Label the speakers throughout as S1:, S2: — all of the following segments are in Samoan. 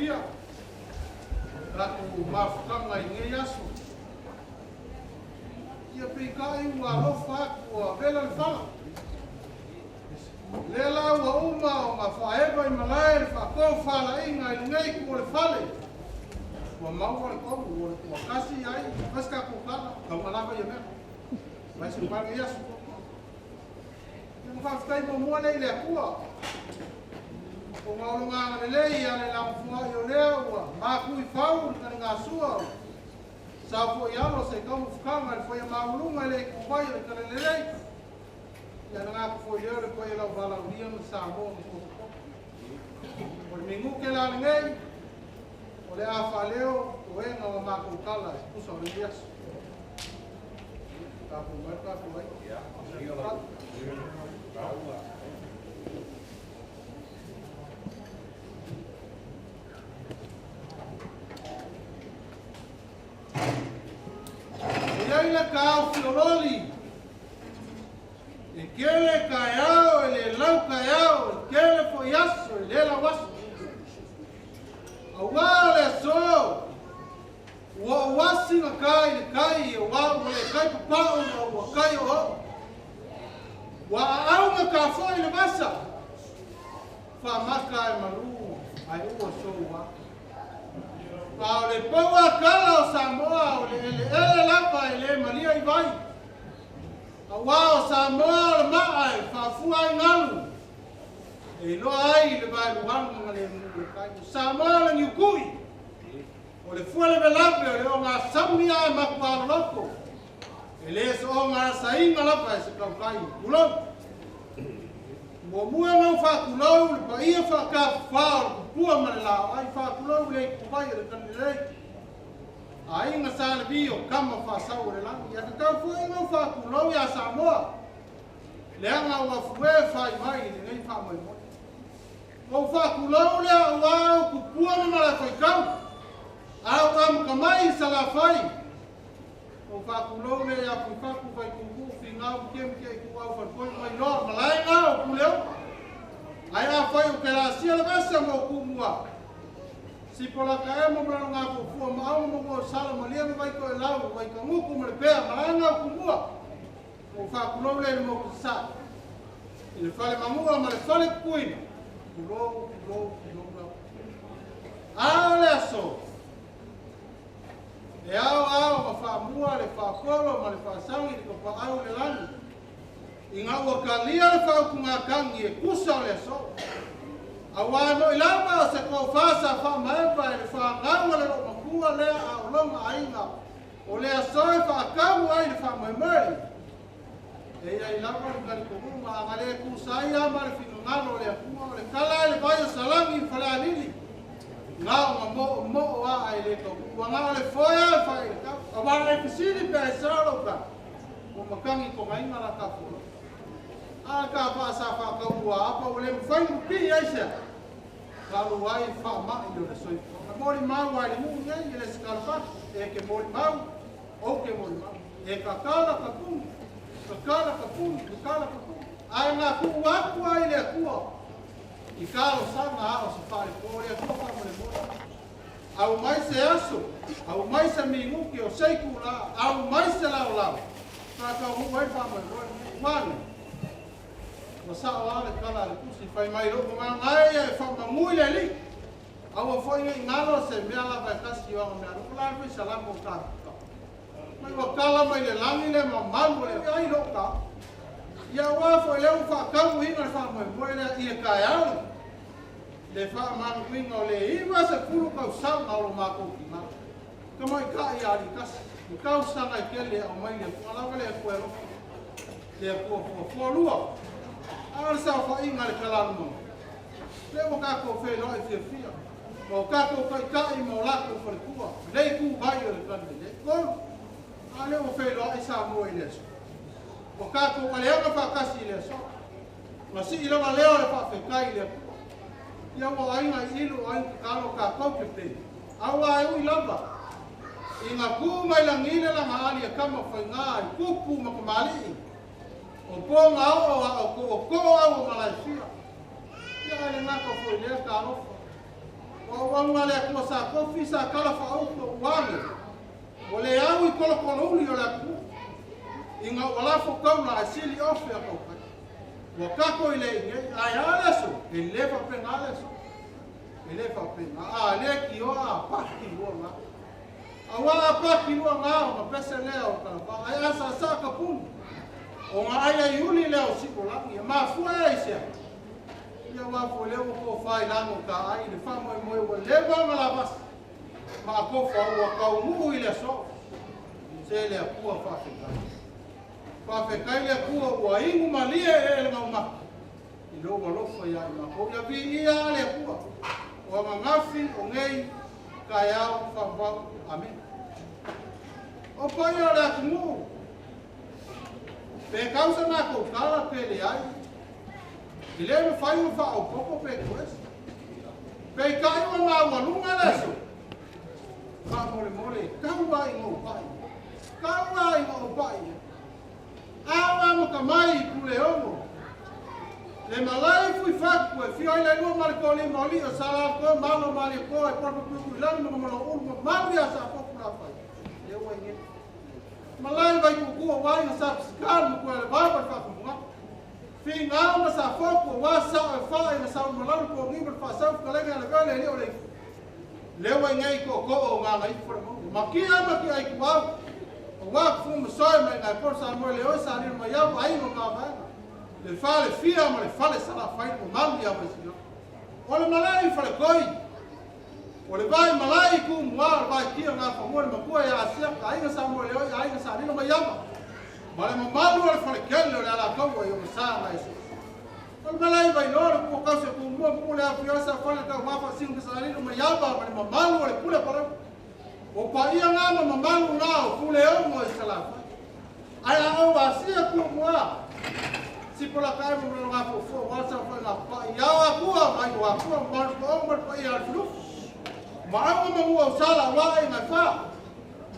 S1: fiafia tatou mafutaga i lenei aso. Ia peitai ua alofa atu ua vela le fala. O lea la ua uma ona faaeva i malae le faatofalaiga i lenei itu o le fale. Ua maua le tonu, ua le toatasi ai, fai se tatou tala, tauga lava ia mea. Fai se mea lenei aso. Ia ona faafetai muamua lea i le Atua. Ona o lona agalelei ia le lagofoai o lea ua mapu i fau le taligasua o sao foi alo se taumafataga i le faia maualuga i le ituvai o le Talalelei. Ia na gata foi lea o le paia lau valaaulia ma Samoa ma totototo. O le minute la lenei, o le a faaleo toega o matou tala e tusa o lenei aso. Tatou mai tatou ai. E i ai le taofi o loli, e kele taeao e le lau taeao, e kele foi aso e le lau aso. Auā o le aso, ua ou asi na kai le kai, auā ua le kai papao ma ua kai oooo. Ua aau na tafo'i le vasa, faamaka e malu ae ua soua. A o le pou a tala o Samoa o le eleele lava e le malia i vai. Auā o Samoa o le maa e faafua ai galu, e iloa ai le vaeluaga ma le nuu le tai. O Samoa o le niukui, o le fuelevelave o le ogasami ae matualoloto, e le soogaasaina lava e se tautai. Tulou! Muamua ona ou faatulou le paia faatafafa o le tupua ma le laoai, faatulou le ituvai o le Talalelei, aiga Sa Levi o tama faasau o le lagi. Ia tatau foi ona ou faatulou ia Samoa, leaga ua fue fai mai i lenei faamoemoe. Ou faatulou lea aua ou tupua ma Malaefaitau, a ou amata mai i Salafai, Ou faatulou lea ia Fuifatu, Vaituutuu, Finau, Mutiemi, Ituau, Falepoi, Mailoa, Malaega, o Puleono. Ae afai ou te laasia le vasa ma ou tumua, Sipolataea ma Malalogafuafua, Maauga ma Uaosala, Malia ma Vaitoelau, Vaitagutu ma Lepea, Malaega o Tumua. Ou faatulou lea i le motu Sasae, i le fale Manua ma le fale Tutuila. Tulou, tulou, tulou lava. A o le aso, E ao ao ma faamua le faapolo ma le faasagi le tapaau i le lagi, ina ua talia le faautugatagi e tusa o le aso. Auā e moʻi lava o se tofa sa faamaeva e le fanau a le loomatua lea a o lona aiga o le aso e faatamu ai le faamoemoe. E i ai lava le talitonuga a na le tusa ai lava ma le finagalo o le Atua, o le tala e le vai o Salani i Falealili, na o na moomoo a ae le taunuu, ua na o le foe a e fai i le tau. Aua e fesili pe aisea lou tala, ua matagi togaina la ta folau. A ta faa sa faataunuu a apa ua le mafai ona pipii aisea, talu ai faamai o le soifua. Na molimau a i le nuu nei e le se kalafatu, e ke molimau, Ou te molimau, e tatala ka puni, tatala ka puni, tatala ka puni. Ae na tuu atu ai le Atua i talosaga a o se faalepo, o le Atua faamolemole. Aumai se aso, aumai se minuti o se itulā, aumai se laolao, faataunuu ai le faamoemoe lenei. Ua ane, ua sao lava le tala a le tusi, fai mai lou agaga e ia e faamamui le Alii. Aua foi ne i galo se mea lava e tasi o ana meaalofa la foi Salamo o Tafita. Mai ua tala mai le lagi le mamalu o le ai lou tau. Ia aua foi lea ua faataunuina le faamoemoe lea i le taeao lenei, le faamanuiga o le 90 tausaga o lo matou tina, tamaitai ia Alii-tasi, i tausaga e tele e aumai le Atua lava le Atua e alofa, le Atua fuafua lua. A o le saofaiga a le Talalumanu. Lea ua tatou feiloai fiafia ma o tatou taitai ma o latou faletua, le ituvai o le Talalelei. 3, A lea ua feiloai Samoa i le aso. Ua tatou aleaga faatasi i le aso. Na sii lava lea o le faafetai i le Atua. Ia ua aiga i ilu o aiga tatalo tatou te pei. Aua e ui lava ina tu mai lagi le laga ali a tama faiga i tupu ma tamalii, O poga oo a o tootoo au o Malaefia. Ia ae le gata foi lea talofa. O auauna a le Atua sa tofi sa tala faauto ua age, ua le au i kolokolouli o le atunuu, ina ua lafo taula ae sili ofe a tautai. Ua tako i le inei, ae a le aso? E le faapena le aso. E le faapena. A le tioa a paki lua ngā. Auā a paki lua ngā ona pese lea o Talava, ae a saasaa ka puni, ona ai ai uli lea o Sikolagi. E mafua ea i se aha? Ia aua foi lea ua tofa i lago ka ai le faamoemoe ua leva ona lavasi ma atofa ua taunuu i le aso. Se le Atua faafetai. Faafetai le Atua ua inu malie eleele gaumata i lou alofa ia i matou. Ia viia le Atua o ananafi o nei taeao faavavau. Amene. O paia o le atunuu, pe tau sa matou tala pe leai, e le mafai ona faaopoopo pe tuuese. Peitai ua maualuga le aso, faamolemole, tau lava ina ou pai. Tau lava ina ou pai. A ua amata mai i Puleono, le malae Fuifatu e fio ai le lua ma le toalima o alii o Salatoa ma Alo ma Alietoa e Polopapuipuilani ma Mamalooulu ma mamalu ia Safotu Lafai, lea ua i nei. Malae Vaituutuu aua Aiga Sa Pisika le matua ia Levao ma le Faatomuga. Finao ma Safotu aua Sao e Faa ina Saumalaulu le Poniu ma le Faasau fetalaiga ia Lavea le alii o Leifu. Lea ua i nei tootoo o Gagaifo le mauga. Makia ma Tiaituau, aua Kufu ma Soe ma Igaepolo Samoa le Oe Salilo mai au aiga o Mavaega, le Fale Fia ma le Fale Salafai le mamalu ia Vaisigano. O le malae i Faletoi, o le vai malae i Tumua, o le vai tia Gafanua le matua ia Asiata, aiga Samoa le Oe, aiga Salilo mai Ama, ma le mamalu o le Faletele o le Alataua i ona sa na eseese. O le malae i Vailoa, le pua tausi o Tumua, pule afio ai sa fale tau mafa sinu Salilo mai Ama ma le mamalu o le pule palau. O paia ngā ma mamalu ngā o Puleono i Salafai. Ae a ou asia Tumua, sipola ka e mo ngā fofo wa sa fai ngā paia o akua mai o akua ma le o ma le paia al fulu. Ma au ma mua o sala wa ai ngai fa.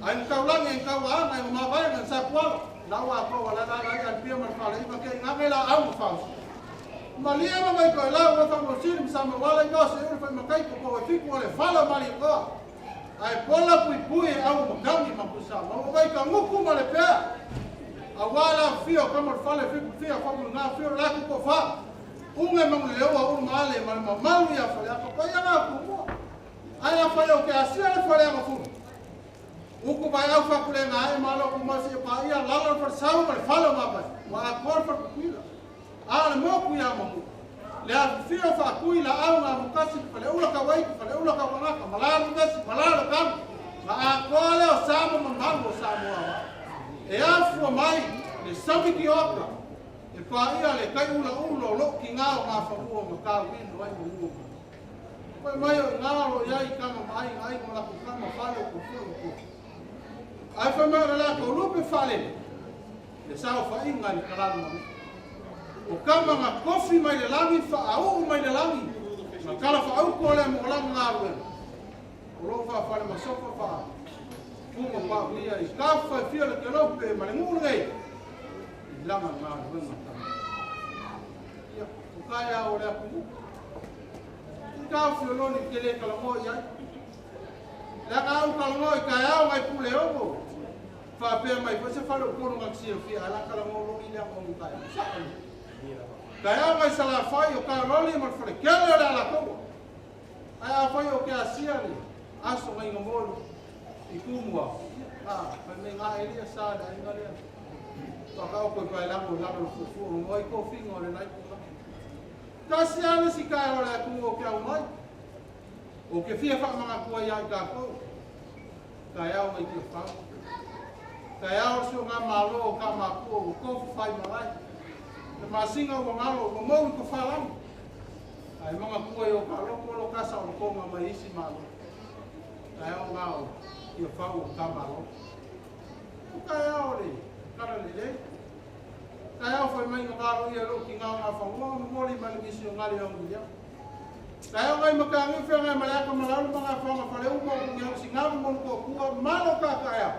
S1: Ai ngā taulangi ai ngā wa ai ngā mavae ngā sa kuala. La wa ko wala la la ai pia ma le fale i ke ngā la au ma fausi. Malia ma mai koe la ua fa mo sili ma sa ma wala i se ulu fai makai ko ko e fiku o le fala mali koa. Ae pola puipui e au ma kauni ma pusa. Ma ua vai ka nguku ma le pea. A wā la fio ka mo le fale fiku fia fa mo ngā fio la ku ko fa. Unga ma le leua ulu ma ale ma le mamalu ia fale a papai ia ngā kumua. Ai a fai o ke asia le fale a ngafuru. Uku vai au fa kule ngā e malo ku masi e pa ia lalo le fale sau ma le fale o mapai. Wa a kor fa kukuila. A le moku ia mamu. Le a fio fa kui la au ngā mukasi fale ula ka waiku fale ula ka wangaka malalu vesi malalu kamu. Ma a koa leo sa mo mamalu o sa moa wa. E afua mai le sami ki oka. E pa ia le kai ula ulo lo ki ngā o ngā whamua ma kā wino ai mo mua. Koe mai o ngā ro ia i kama mai ngā i mo la ku kama whale o ko fio ko. Ai whai mai o le la ko lupe whale. Le sao whainga i kalanu manu. O kama ngā kofi mai le langi, whaau mai le langi. Ngā kala whaau ko le mo langa ngā ruena. O lo wha whale masofa wha. Punga pa ulia i ka whai fia le ke lope ma le ngulu nei. I langa ngā ruena tama. Ia, o kaya o le aku. I ka whio loni ke le kalamoa i ai. Le aka au kalamoa i kai au ngai pule ongo. Faapea mai foi se fale o Upolu nga silafia ae la kalagoa loli lea ma onu taeao. Sao le. Taeao mai Salafai o ka loli ma le falekele o le Alataua. Ae afai o ke asia le aso ngai molu i Tumua, ia, a, fai mai ngā elia sa le aiga lea. Whaka o koe pai lango, lango le fufu, o ngoa i kōwhinga o le nai puka. Kasi a le si kai o le atunuu o ke au mai. O ke fia whaamanga ia i kākou. Taeao mai ki o whau. Taeao so ngā malo o ka mākua o kofu whai malai. Le masinga ua ngalo ua mau i ko whalangi. Ai manga kua i o ka loko lo kasa o konga mai isi malo. Taeao ngā o ki o whau o ka malo. O taeao le kara le lei. Taeao whai mai ngā malo ia lo ki ngā ngā whangua o mori mai le misi o ngā le ongu ia. Taeao ngai makangi whea ngai maleaka malaulu ma ngā whanga whale umo o kungi au singaru monu ko kua malo ka kaea.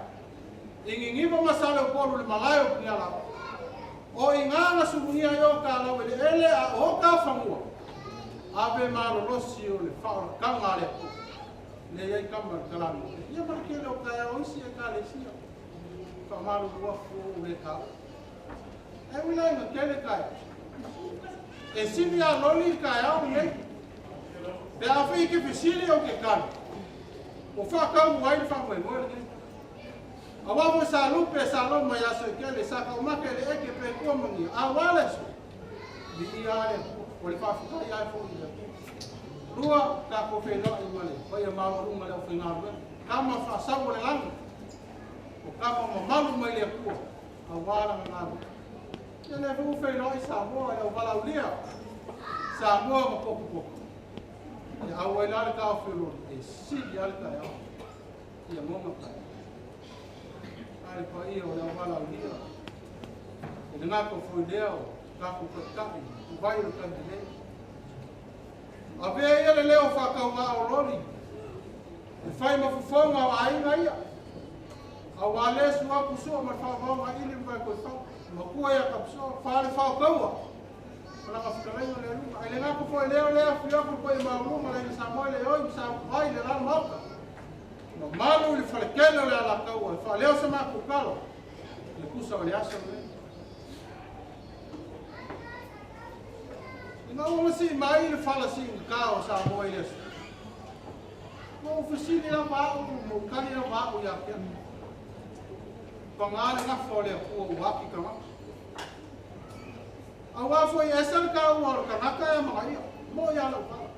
S1: Ingingiwa masale o polu le malae o kungi ala. O i ngā nga sumungia i o ka lau ele ele a o ka whangua. Ave malolosi o le faaolataga a le Atua lea i ai kama le kalani. Ia ma le kele o taeao isi e kalesia. Faamalulu afu o le tau. E ui lai ga kele taeao. E sili a loli le taeao lenei. Pe a fai ke fesili o ke kali. O whakau ai le whamoemoe lenei. Aua mo sa lupe sa loma ia so kele sa ka umake le eke pe kua mangia. A wale so. Bi ia le o le whawhikai ai fo i le Lua ka ko whenua i male. Pai a mawarunga le o whengaru. Kama whaasau o le langi. O kama mamalu mai le akua. A wala nga ngaru. Ia le fu whenua i Samoa le o walaulia. Samoa ma poku poku. Ia au ai la le kao whirori. E sili ale kai au. Ia monga kai. Ale pa ia o le au walaulia. E le ngako fui leo. Kako kakai. Uwai o kandile. A vea ia le leo whakau ngā o lori. E whai mafufonga o ainga ia. A wā le sua kusua ma whaavaunga ili mbai koe whau. Makua ia kapusua, whaale whao kaua. Malanga whitalenga le lunga. Ai le ngako foi leo lea whiaku koe maulunga le Samoa le oi sa vai le lalo mauka. Ma malu i le whalekele o le ala kaua. E wha leo sa maku kalo. Le kusa o le aso le. Ina ua si mai le whala si nga o Samoa i le aso. Mo ufisini la vau, mo kani la vau ia kia. Pangale nga fole kua uaki ka nga. A wā foi esa le ka ua o le kanaka e mga ia. Mo ia lau kala.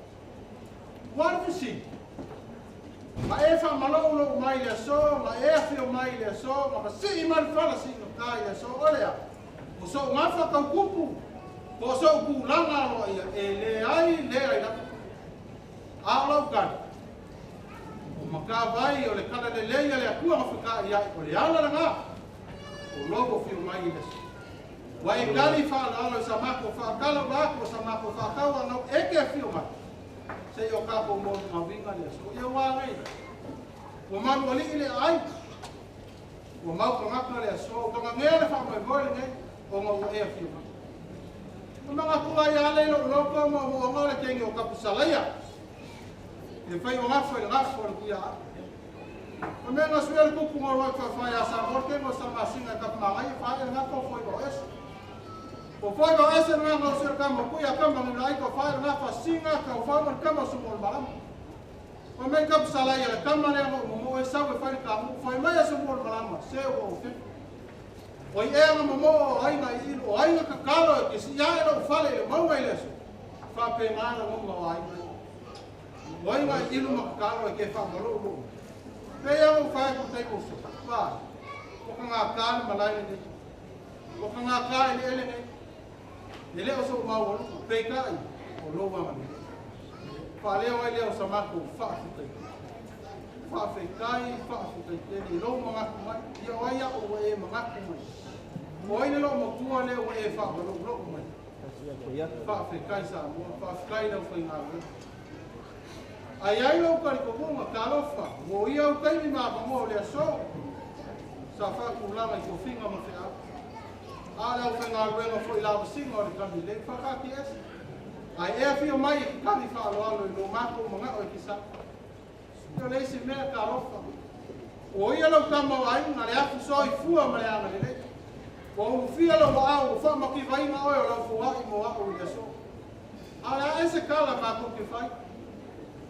S1: Wā le fisini. Ma e wha malo lo mai le aso, ma e awhio mai le aso, ma masii mai le whala si nga ka i le aso. Ole a, o so ngā whakaukupu, po so kulanga aloa ia, e le ai, le ai lapa. A o lau kani. O maka vai o le kala le leia le akua nga whaka ia, o le ala la ngā. O logo whio mai i le aso. Wa e kali whaaloalo i sa mako whaakala wako, sa mako whaakawa nau eke whio mai. Se i o kāpo mō ngā winga le aso. Ia wā nei. Ua malu ali i le ai. Ua mau kangaka le aso. O kanga ngea le whaamaimoe le nei. O ngā ua ea whio mai. O mga kua ia ale lo loko mo mo ngā le kengi o kapusalaia. E whai o ngawha i le ngawha o le kuia a. O mea ngā suia le kupu ngā roi whawhai a sa morte mo sa masinga kapumanga i whae le ngawha o whai o ese. O whai o ese ngā ngā suia kama kuia kama ngā ai ko whai ngā singa ka o whai kama sumo malama. O mea kapusalaia le kama le ngā mo e sau e whai ka mu whai mai a sumo malama se o o whitu. O i ea ngā momo o ainga i ilu, o ainga kakalo e ke si ia e lau whale i le maunga i le aso. Whape ngā na ngonga o ainga i. O ainga i ilu makakalo e ke whamalo lo. Pe ia ngau whae ko tei moso. Whae. O ka ngā kāne malai le nei. O ka ngā kā ele ele nei. E leo so mau o luku, pe kai o loa ma nei. Wha leo ai leo sa mako whaafetai. Whaafetai, whaafetai tēnei. Lou mangaku mai. Ia o ai au e mangaku mai. O ai le lou matua leo e whaamalo lou mai. Whaafetai sa mua, whaafetai lau whai ngā wea. Ai ai lau karikomunga, kalofa, mo ia au taimi maa mo le aso. Sa whakulanga i kofinga ma wheau. A lau whai ngā ruenga fo i lawasinga o le kami le whakaki ese. Ai ea whio mai e ki kami whaaloalo i lo mako manga o e ki sa. Ia le isi mea kalofa. O ia lau kama o ainga le afu so i fua ma le anga le le. O ulufia lau waau o whamaki vainga oe o lau fuai mo au i aso. A le a ese kala mako ke whai.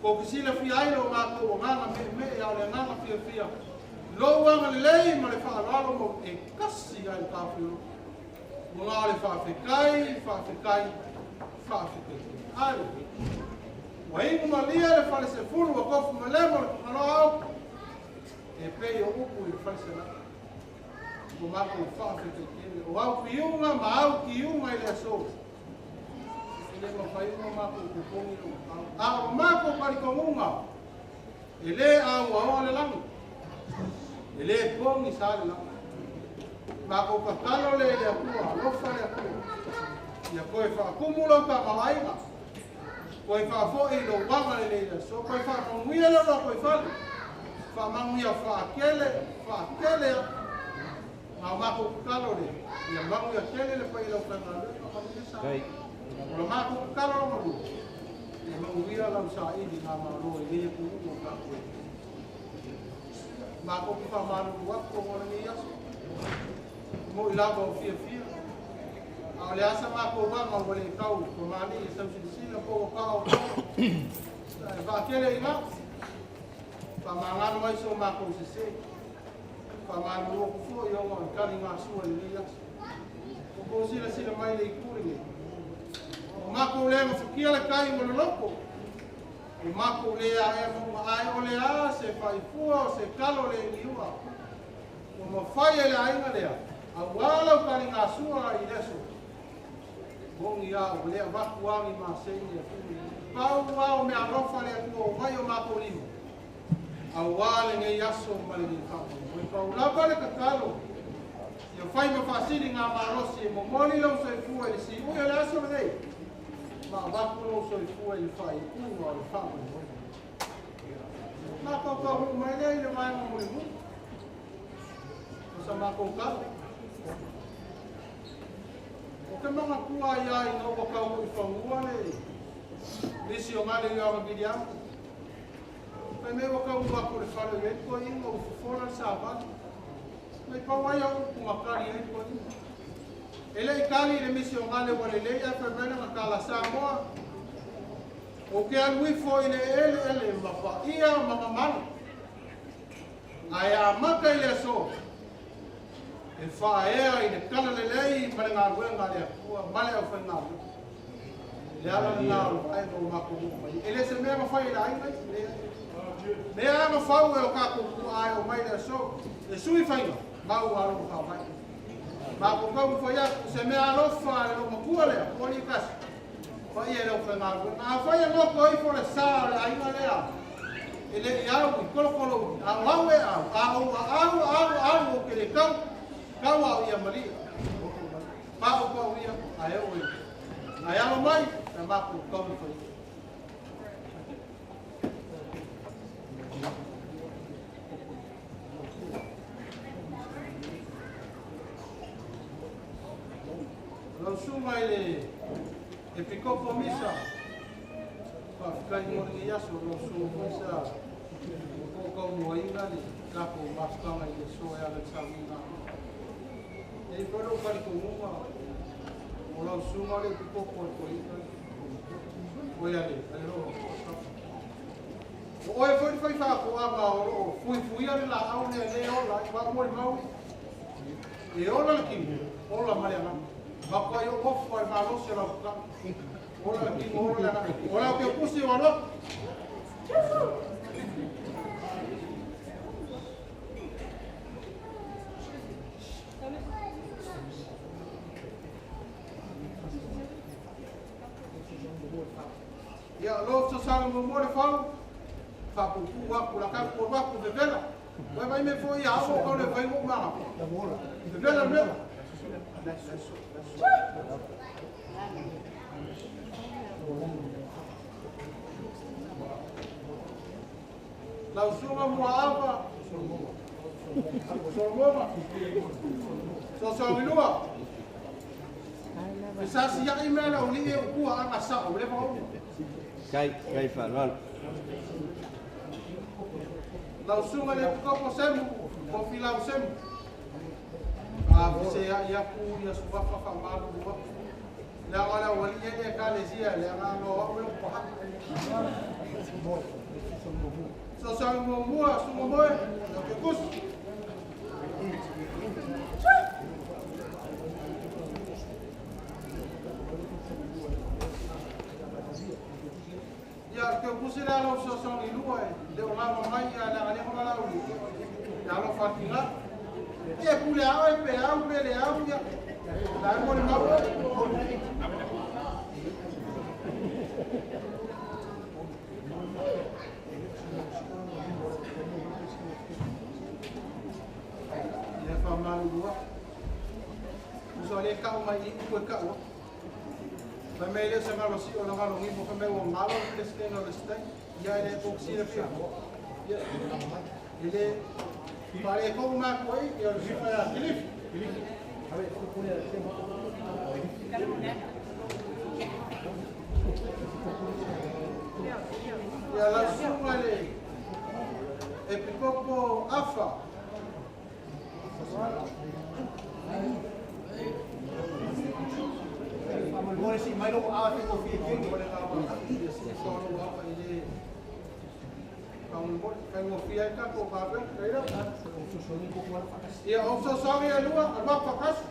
S1: Ko kisila fia ai lo mako o nganga me me e au le nganga fia fia. Lo anga le lei ma le whaaloalo mo e kasi ai ka whio. Mo ngā le whaafekai, whaafekai, whaafekai. Ai. Wa ingu malia le whale se fulu wa kofu malemo le kungaloa au. E pei o upu i le whale se laka. Mo mako whaafekai tēne. O au kiunga ma au kiunga i le aso. E le mawhaiunga mako kupongi o au. A o mako karikongunga. E le au aoa le langi. E le pongi sa le langi. Mako kakalo le le akua, alofa le akua. Ia koe whaakumu lau ka malainga. Koe whaafoi lo wanga le le aso. Koe whaamanguia le lo koe whale. Whaamanguia whaakele, whaakele. Ngā mako kakalo le. Ia manguia kele le pai lau whangalue. O la mako kakalo lo malu. Ia manuia lau saili ngā malo i nei atunuu o tatou e. Matou te faamalulu atu ona o lenei aso. Mo'i lava o fiafia. A o le asa matou aga ua le tau kamali'i e tausilasila po ua pao o e vaatele i ina. Faamagalo ai so matou sese. Faamalulu atu foi ona o le taligasua i lenei aso. Ua tou silasila mai i le itu lenei. Ua matou le gafatia le tai ma le loto. Ua matou le aea mauga ae o le a se faifua o se talo le niua. Ua mafai e le aiga lea, auā lau taligasua i le aso. Moni a ua le avatu a ni maseni e atunuu. Pau a o mea alofa le Atua ua mai o matou lima. Auā lenei aso ma lenei faamoemoe. Pau lava le tatalo. Ia fai ma faasili ngā malosi e momoli lou soifua i le siui o le aso lenei. Ma avatu lou soifua i le faaiuga o le faamoemoe. Matou taunuu mai lea i le vaega mulimuli. O sa matou tala. Ou te manatua ai lava ina ua tau i fanua le misionale Ioana Viliamu. Fai mai ua taunuu atu i le fale o i ai le toeaina ua fofola le savali. Mai pau ai au upu na tali ai le toeaina. E le i tali i le misionale ua lelei ae fai mai lana tala, Samoa, ou te alu ifo i le eleele ma paia ma mamalu. Ae amata i le aso e faaea i le talalelei ma le galuega a le Atua ma le aufaigaluega. Le ala lena o le vaega ua matou oo mai ai. E le se mea na fai e le aiga isi, leai. Mea na fau e o tatou tuaa e oo mai le aso, e sui faiga, mau a lona faavae. Matou taumafai atu, se mea alofa a le loomatua lea, o alii tasi, paia i le aufaigaluega. Afai e goto ifo le sa o le aiga lea, e le i au i tolotolo uli, a o au e au, a ou aau, au, au, ou te le tau, tau a o ia malie. Pau pau ia, ae oo i ae alo mai, na matou taumafai. Lau susuga i le Epikopo Misa, faafetai mo lenei aso, lau susuga foi sa toataumuaina le tatou mafutaga i le aso e ala i le sauniga. E i ai foi lou talitonuga o lau susuga le Epikopo a le toeaina, oe a le loomatua. O oe foi le faifaatoaga o loo fuifuia le laau lea lea e ola ai, ua molimau e ola le tino, ola ma le agaga. Matuai ou ofo ai malosi o lau tatalo. Ola le tino, ola le agaga. O lau teukusi o alofa. Ia, lo fesoasoani muamua le fau, faapuupuu atu la tatou alu atu vevela. Vai vai me foi ia au o le vai mo manga. Vevela le mea. Lau susuga Muaava, Solomona, Sosoagilua. E sa sia'i mea le aualii e upua aga sa'o le vaoga.
S2: Kai, kai faaaloalo.
S1: Lau susuga i le Epikopo Semu, Tofilau Semu. A fesea'i atu ia suafa faamalulu atu. Leaga o le aualii e le Ekalesia, le agaga o au e o paha'i. Sosoagi muamua, susuga moe, lau Kekusi. Ia, le teukusi lea lau fesoasoani lua e le o lava mai ia leaga lea ona lau le alofa atiga. Ia pule a oe pe au pe le au ia. La e mo le mau oe. Ia faamalulu atu. Uso le kau mai i upu e kau atu. Fai mai le o se galo sio na galo nifo, fai mai ua galo le Peresetene o le Setei. Ia e le tou silafia. Ia, e le faaletonu matou ai, ia o le susuga ia Kilifi. Ia lau susuga i le Epikopo Afa. Ia, o fesoasoani e lua, alu atu faatasi.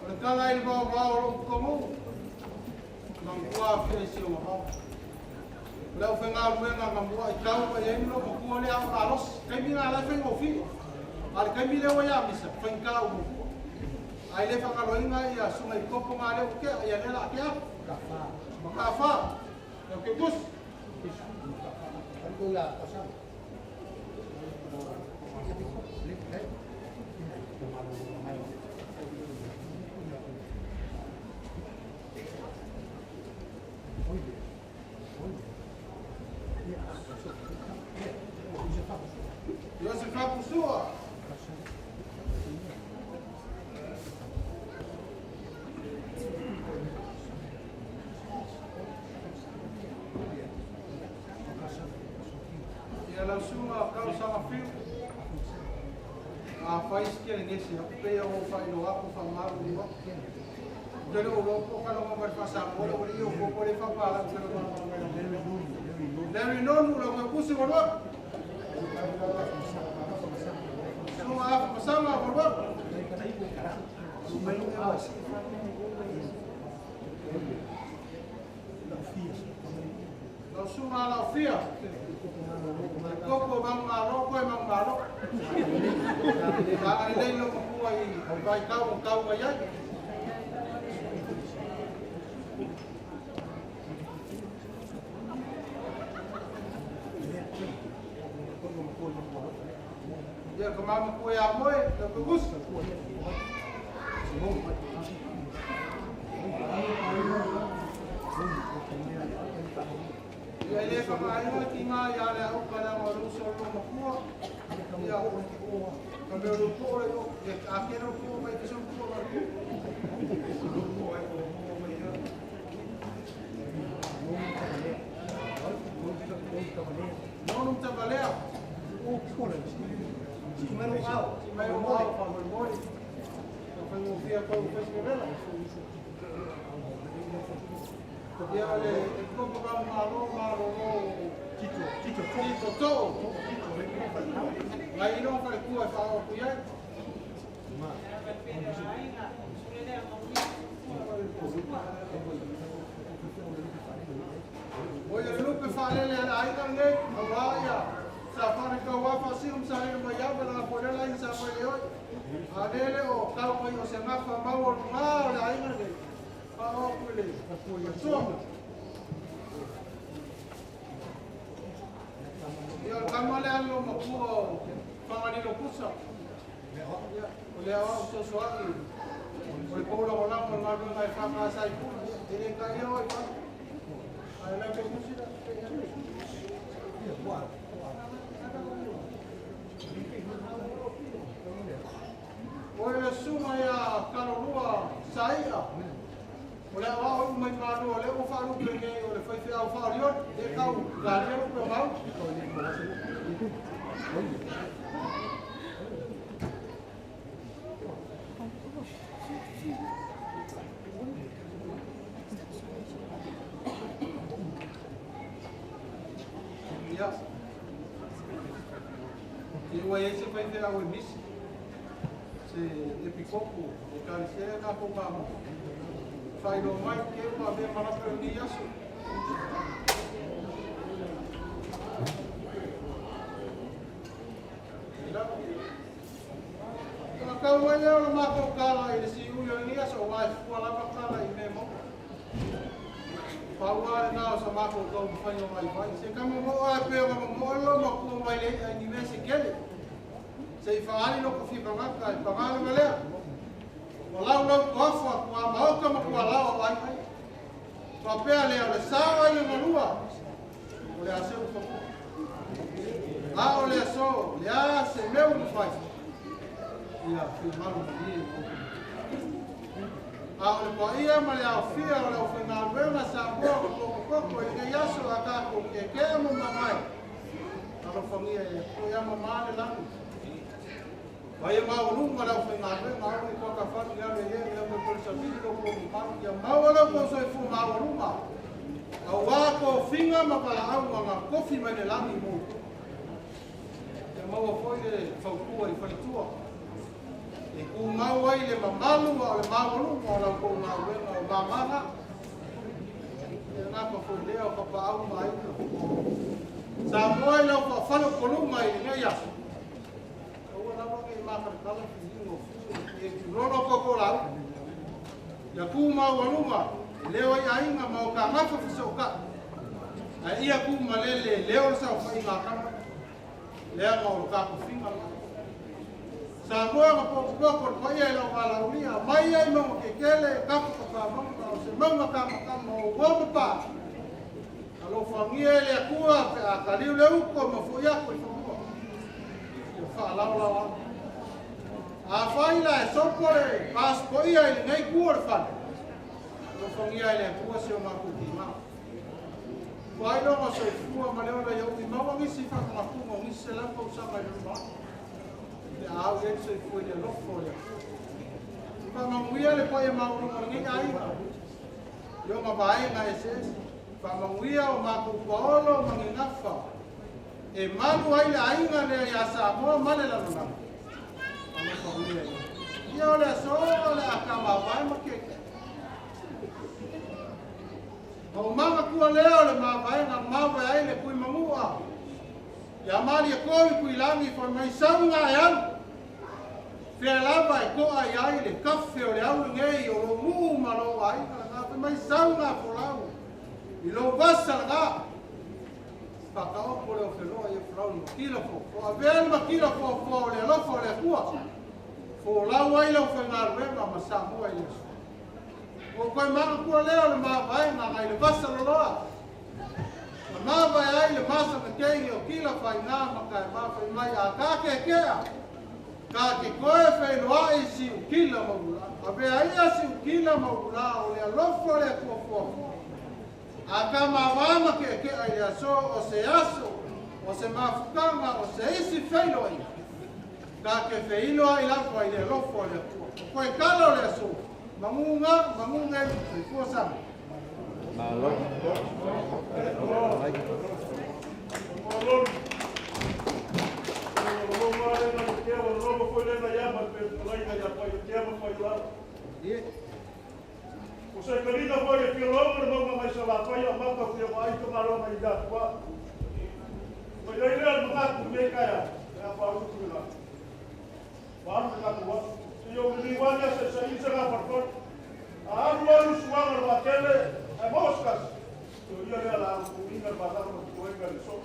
S1: O le tala i le vaovao o lou totonu'u, na matua aafia i si ou aao. O le aufaigaluega na mua'i tau mai ai le loomatua lea ao malosi. Taimi lena la e faigofie. A o le taimi lea ua ia misa, faigata uma fua. Ae le faagaloina ia susuga i Kopo na lea ua tea, ia lea o le a tea atu. Mataafa, lau Ketusi. Iosefa Pusua. Ia lau susuga Kalo Sagafiu, a fai si kele gesi aku pe ia o faailoa aku faamalu atu. Ou te le o iloa po o kaloga mai le faa-Samoa le aualii o po o le faapalagi se loga mai le Larry Nonu lau Kepusi Waluaku. Susuga Afa Masaga Waluaku. Lau susuga Alaofia, le koko manumalo koe manumalo. Agalelei lou matua i vaitau o tau mai ai. Ia ka mamatua ia moe, lau kagusi. Ia e le faaga ki ngā ia le au ka leaga o le uso o le loomatua. Ia, ka mea o le po le e a ke le po mai ke so po ma. Nonu Tavalea. Si mai o ao faamolemole. Ka faigofie tau fai. Ia le koko ka malo malo Tito Tito Tito to. Ngai ino fa le kua fa o ku iai. O ia le lupe faalele a le aiga lenei, auā ia sa faanekau a faasiu ma sa lele mai ava la folela i sa mai le oi. A lele o kau mai o se gafa maualugā o le aiga lenei, faaoo atu i le matua. Ia o le tama lea a le loomatua o Fagalilo Pusa. Ia, o le aoao fesoasoani o le pou lagolago o le galuega e FKS i Puna. Ia, e le taia oe i fafo. Ae lau Ketusi la. O le susuga ia Kalolua Saia, o le aoao iu mai Malua, o lea ua faalupe nei o le faifeau faaolioli, e tau galia lupe o mau. Ia. I ua i ai se faifeau e misi, se epikopo o ekalesia lea tatou ma faailoa mai ke ua avea ma lape o lenei aso. Ona tau ai lea o le matou tala i le siui o lenei aso, aua e fua lava tala i mea maua. Pau lava lena o sa matou taumafaiga vaivai. Se ka momo'o ae pei ona momo'o le loomatua mai le i'a i ni mea se kele. Se i faaali loko fia tagata e paga lava lea. Ua laulau toafa tuamaota ma tualaoa o aiga ia. Faapea lea o le sao ai o galua o le a seu fanua. A o le aso, le a se mea ua mafai, ia finagalo malie i outou. A o le paia ma le aofia o le aufaigaluega Samoa ma pokopoko i lenei aso a tatou keakea ma mamae, alofagia e le Atua ia mamā le lagi. Paia maualuga le aufaigaluega aua ne i toatafalu i alu e lea i lau pole savili lou pou mamalu, ia maua lau tou soifua maualuga, auā tofiga ma valaauga na tofi mai le lagi mo outou. Ia maua foi le fautua i faletua e tumau ai le mamalu a o le maualuga o la outou galuega o mamaga. Ia gata foi lea o tapaau ma aiga. Samoa i lau faafaleupoluga i lenei aso, aua lava ne i matalatala filiga o fue e tulolo totolau. Ia tu maualuga e leo ai aiga ma o tagafa fesootai, ae ia tu malele e leo le saofaiga a tama, leaga o le takofiga lena. Samoa na potopoto le paia i lau valaaulia, mai ai mauga kekele, tafatafa mauga, o se mauga tamatama o uo ma pa. Alofagia e le Atua pe a taliu le uto ma foi atu i fanua. Ia faalaolao atu. Afai la e sopo le pasipoia i lenei tu o le fale, alofagia e le Atua si o matou timā. Ua ailoga soifua ma le ola ia umi maua nisi faamanatuga o nisi 100 tausaga i le lumanai. Le au i ai le soifua i le alofa o le Atua. Faamanuia le paia maualuga o lenei aiga i ona vaega eseese. Faamanuia o matou paolo ma ni gafa e malu ai le aiga lea ia Samoa ma le lalolagi. Alofagia e le Ia o le aso o le a kamavae ma keke. Ma o magatua lea o le mavaega mavae ai le kui manua. Ia malie koi kui lagi fai mai sauga e alu. Fea lava e to'a i ai le kafe o le au lenei o lou nuu ma lou aiga lena fai mai sauga folau. I lou vasa lena. Whakaopo le o wheloa i o whalau le makila fo. Fo avea le makila fo fo o le alofa o le Atua. Fo lau ai lau whaingaluega ma Samoa i le aso. O koe magatua lea o le mavaega ngai le vasa loloa. Ma mavae ai le masa na keingi o kila whainga ma kai mawhai mai a ka ke kea. Ka ke koe whailoa i si ukila maula. Avea ia si ukila maula o le alofa o le Atua fo. A ka mawama ke ke ai le aso o se aso, o se mafukanga, o se isi whailoa ia. Ka ke whailoa i lafua i le alofa o le Atua. O koe kala o le aso, mangunga, mangunga, soifua sama.
S2: Malo.
S1: Ie.
S3: O se kalina foi e fia le maunga mai sa la fai a maka fia mai ka malo mai da tua. O ia ile al maka ku me kaya ya pa u tu la. Wa lu ka tua. Se yo ni wa ya se sa isa ga par A alu alu suanga le watele a moscas. O ia le la ku inga ba ta ko ko inga so.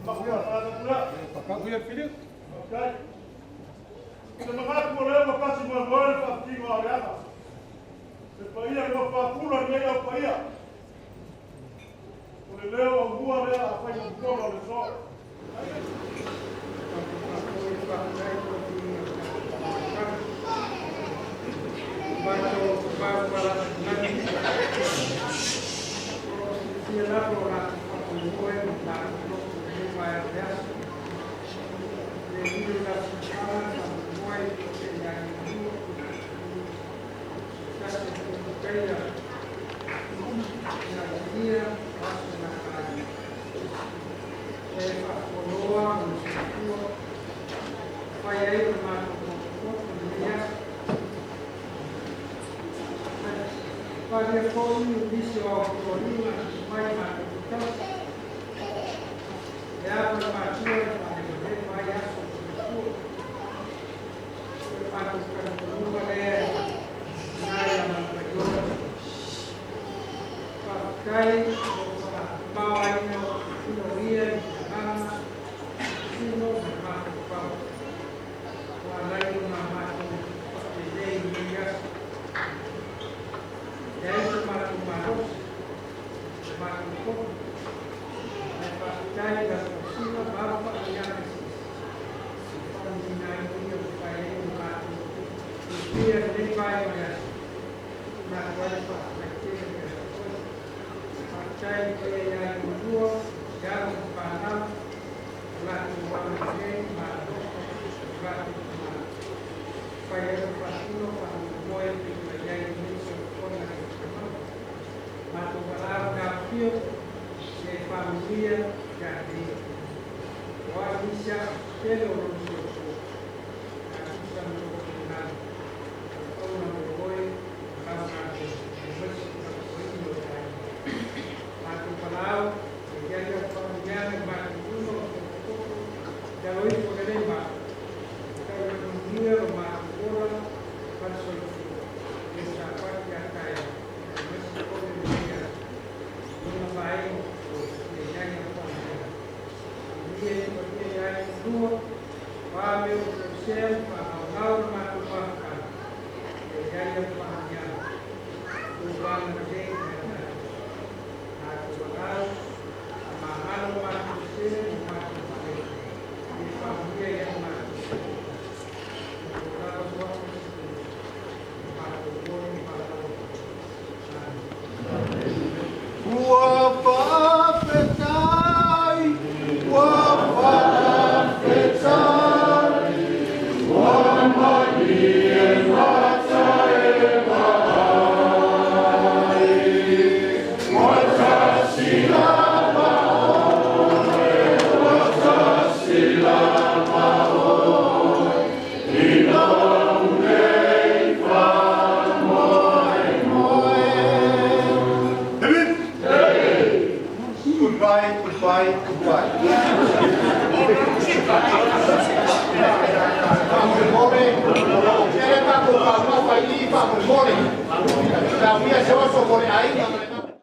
S3: Ma ku ya ta ku la.
S1: Pakahuia Philip.
S3: Okay. Se maka ku le ma pasi mo mo le fa tingo a le aga. Se paia ko pa pula ni au paia. O le leo o mua lea a fai mo tolo le so.
S4: Faria foi o disse ao Florina, mai mai E a matua vai a sua Para Kai mauaina o ia i ana sino ma pau. Wa lai ma matou lei ia. E ai se matou maros, matou ko. Ai pa kai da sina ma pa ia Manuia lenei vaega o le aso, matou ai le faafetai tele ia te Oe. Faafetai i le paia ia Leulumoega, i alo ma fanau, o latou agalelei ma alofa i lo latou tama, ua mafai ai ona faatino faamoemoe e pei ona i ai lenei soifuaga le matamata. Matou valaau i le afifio, ia e faamanuia ia te ia. O a nisi aso se tele o lona soifua, ae tusa ma lou finagalo, auauna mo oe ma lau galuega, aemaise le tautuaina o le aiga. Matou valaau, ia i ai au faamanuiaga i matou uma o tootoo, i alo ifo i lenei malu, e tau manuia lo matou ola ma le soifua, le Sapati a taeao, aemaise foi o lenei aso, lona vaega o totoe, ia i ai au faamanuiaga. Faamanuia i le paia ia Aiga o a mea ua toesea ma faagaogao le matou mafutaga, ia i ai au faamanuiaga, lou agalelei ia tatou. Matou valaau, faamagalo matou sese ma matou faaletonu, ia faamanuia ia matou. O lava suafa Iesu Keriso, matou moe ma valaau atu. Amen.
S1: Ua faafetai, ua faafetai, ua malie mata e vaai. Ua tasi lava oe, ua tasi lava oe, i lou nei faamoemoe. Goodbye, goodbye, goodbye. Faamolemole, o loo tele tatou taumafa i i faamolemole. Taumia se oso mo le aiga ma le